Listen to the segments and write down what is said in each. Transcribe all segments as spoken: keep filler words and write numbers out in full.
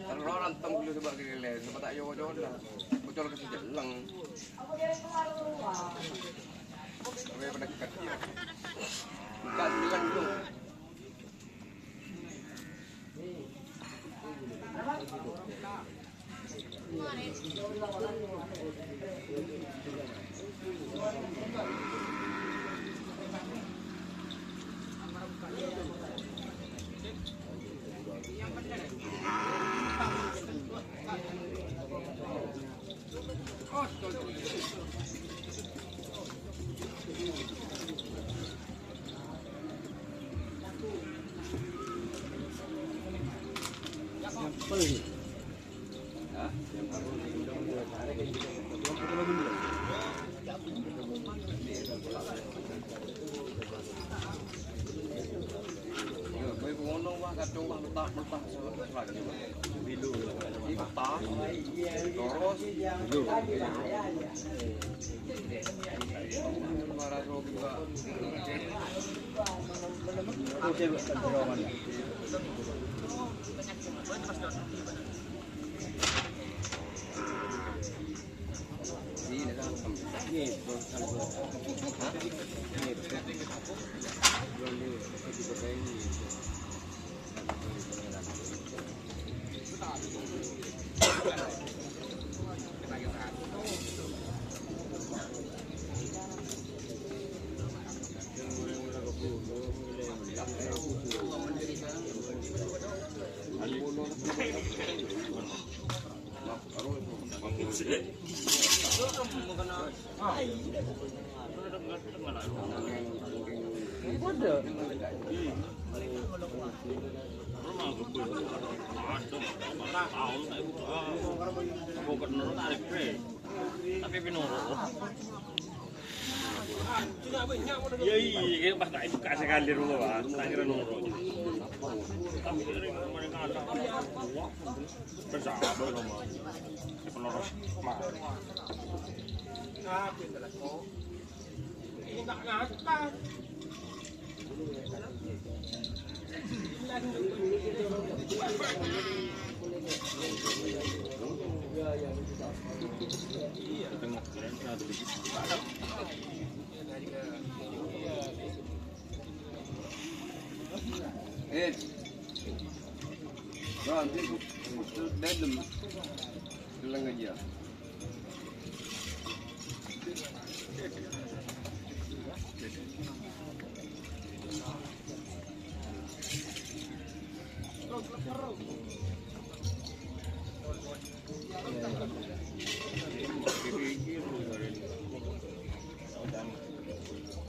Terro rantem dulu coba keliling, coba tak yo coba. Bocor ke si Jeleng. Tapi pada kerja. Bukan Jeleng tuh. Tapi pinoro. Iya, iya, pas tak buka sekali dulu, Pak. Tak kira noro. Tapi dari mana ada? Bersama, Pak. Penoro. Eh, nanti bu, bu, bu, dalam, bilang aja.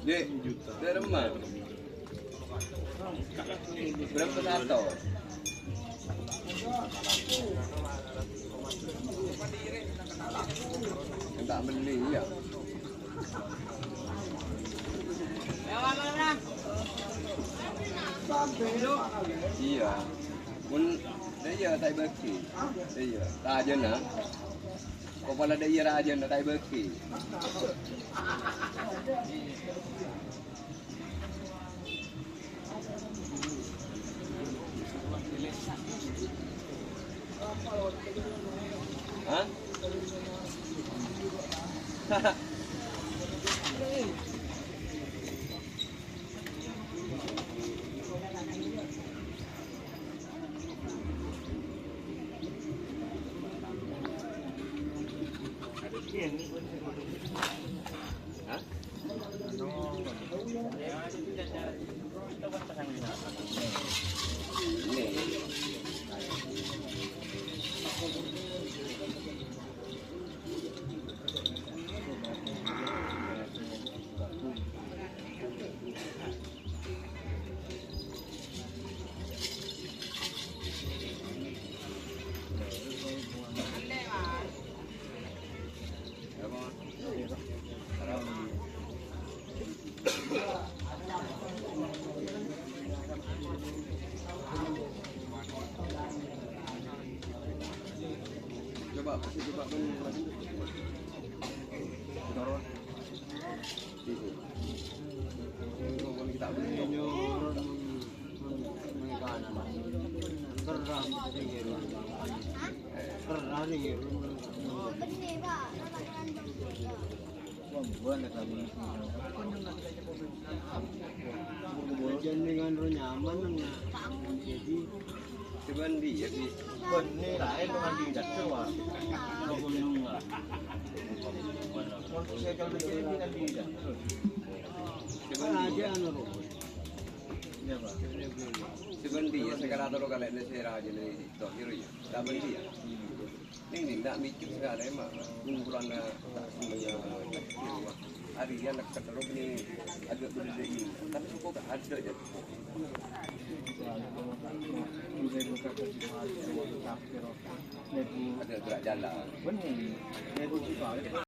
Dek, dari mana? Berapa satu? Minta beli, ya. Iya. Pun, iya, tak bagi. Iya, tak aja, nah. Kepala daerah aja, nah, tak bagi. Hah? Hah? Coba, coba, coba. Jhâ' nèng anu nyaman, nang. Jadi, cuman dia sih. Bânnè laèn, coma di dâteng, wah. Cuman aja anu, Ro. Iya, Pak. Cuman dia sekarang terus kali ini saya rajin ini, toh, gitu ya. Cuman dia. Nèng, nèng, ta' mèkkèr sakalè, Ma'. Kulâ na' ta' sembâjâng. Arèya nèkèt terro bânnè aghâ' bâdâ dâ'iyâ. Tapè soko ta' adâ, jâ. Adâ gerak jalan.